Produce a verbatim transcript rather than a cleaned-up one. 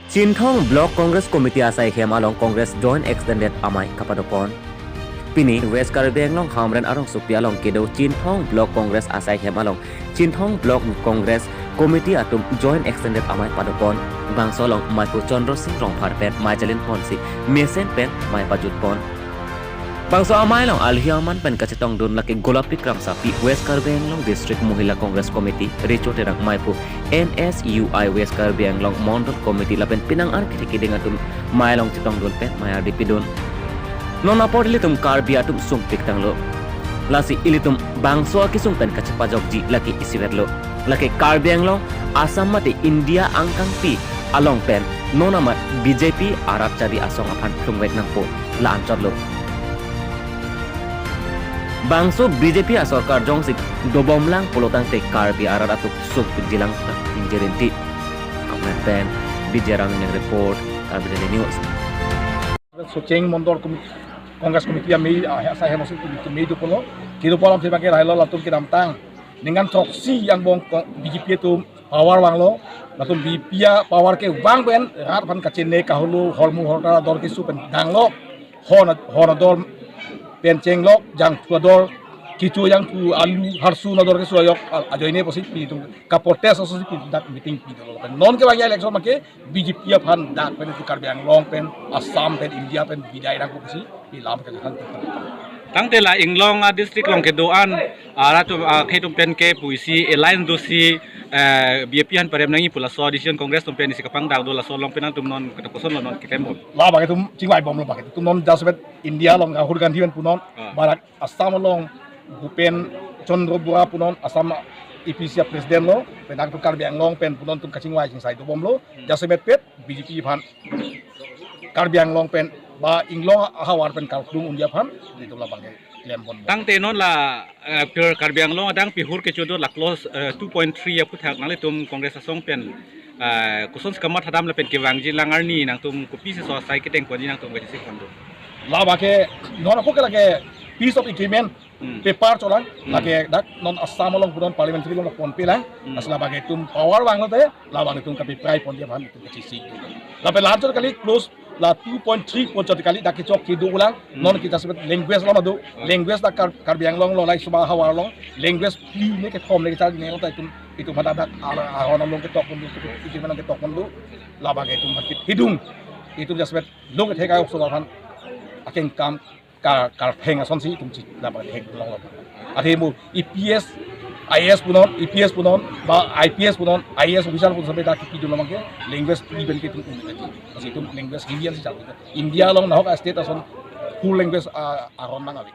Chinthong Block Congress Committee asai hem along Congress Joint Extended amei kapadopon. Pini West Karbi Anglong Hamren arongsopi along kedo Chinthong Block Congress asai hem along Chinthong Block Congress Committee atum Joint Extended amei padopon. Bangso along meiphu Chandra Sing Rongphar pen mei jalinponsi mesen pen mei pajutpon. Bangso amei along alhi aman pen kachetongdun lake Golapi Krangsapi, West Karbi Anglong District Mohila Congress Committee, Recho Terang meiphu N S U I West Karbi Anglong Mondol Committee lapen penang arke keding atum mei along chetongdun pen mei ardi pidun. Non apor ilitum Karbi atum sungpik tanglo. Lasi ilitum bangso akesung pen kachepajokji lake isivetlo. Lake Karbi Anglong, Assam mate India angkangpi along pen non amat B J P arat chari asong aphan plungvek nangpo, la-anchotlo. Bangso B J P asorkar jongsi dobomlang pulotangte Karbi arat atum sungpikjilang ta ingjerinti. Ahmedabad pen Vijay Rang report, Karbi Daily News. Socheng Mondol Committee, Congress Committee amei, ah, asai hem alongsi committee amei dopon lo. Kedo pulang si bangke lahelo latum kedamtang ningkan throksi angbong ko-, B J P atum power vanglo. Latum B J P apower kevang pen rat aphan kachene kahulu, hormu hortar ador keso pen danglo. Hon, hon ador pen chenglok, jangthu ador, kecho jangthu, alu, harsu ador keso ajok, a-, ajoine pusi pitum kaprotest asonsi pi dak meeting pidolo. Pen non kevang election make B J P aphan dak pen itum Karbi Anglong pen, Assam pen, India pen bidai rang pusi pi lam ke kan. Tangte la Inglong adistrict along kedo-an arat atum, ah, akhei atum pen ke pusi alliance dosi, eh, B J P aphan parem nangji pu laso decision Congress atum pen isi kapangdak do, laso along pen nangtum non kata kosonlo non keklempo? La bangke itum chingvaibomlo bangke. Itum non jasemet India along Rahul Gandhi pen punon, ah, Barack Assam along Bhupen Chandra Borah punon, Assam A P C a-president lo, pen nangtum Karbi Anglong pen punon itum kachingvai chingsai dobomlo, hmm, jasemet pet B J P aphan Karbi Anglong pen ba Inglong ahavar pen karklung un-e aphan itum labang ke klembom. Tangte non la, eh, pir Karbi Anglong adang pihur kecho do la clause, eh, two point three aphuthak nanglitum Congress asong pen, eh, kosonsi kamatha dam lapen kevangji lang arni nangtum kopisi so asai kedeng ponji nangtum kachisi kondo? Labang ke non ako ke lake peace of agreement, hmm, paper cholang, hmm, lake dak non Assam along punon parliamentary along ponpelang, hmm, lasi labang ke itum power vanglote labang itum kapriprai ponji aphan itum kachisi. Lapen la-anchot kali clause la two point three pu anchot kali dak kechok kedo ulang, hmm, non kita sebut language lama do, hmm, language dak Kar-, Karbi Anglong along lahei suma havar along language phli ne kethom ne kechar ne lo ta itum, itum hadak dak ala ahon along ketok pon do, itum mana ketok pon do, labang ke itum hakit hidung, itum jasemet long kethek ayok so aphan akeng kam kar, kartheng asonsi itum chik labang thek longlo. Athe mo E P S, I A S punon, E P S punon, ba I P S punon, I A S officer punon sampai dak kipidun labang ke language phli pen ke itum un-e. Lasi itum language Hindi ansi chalo. India along nahok a-state ason full language, ah, aron nang ave.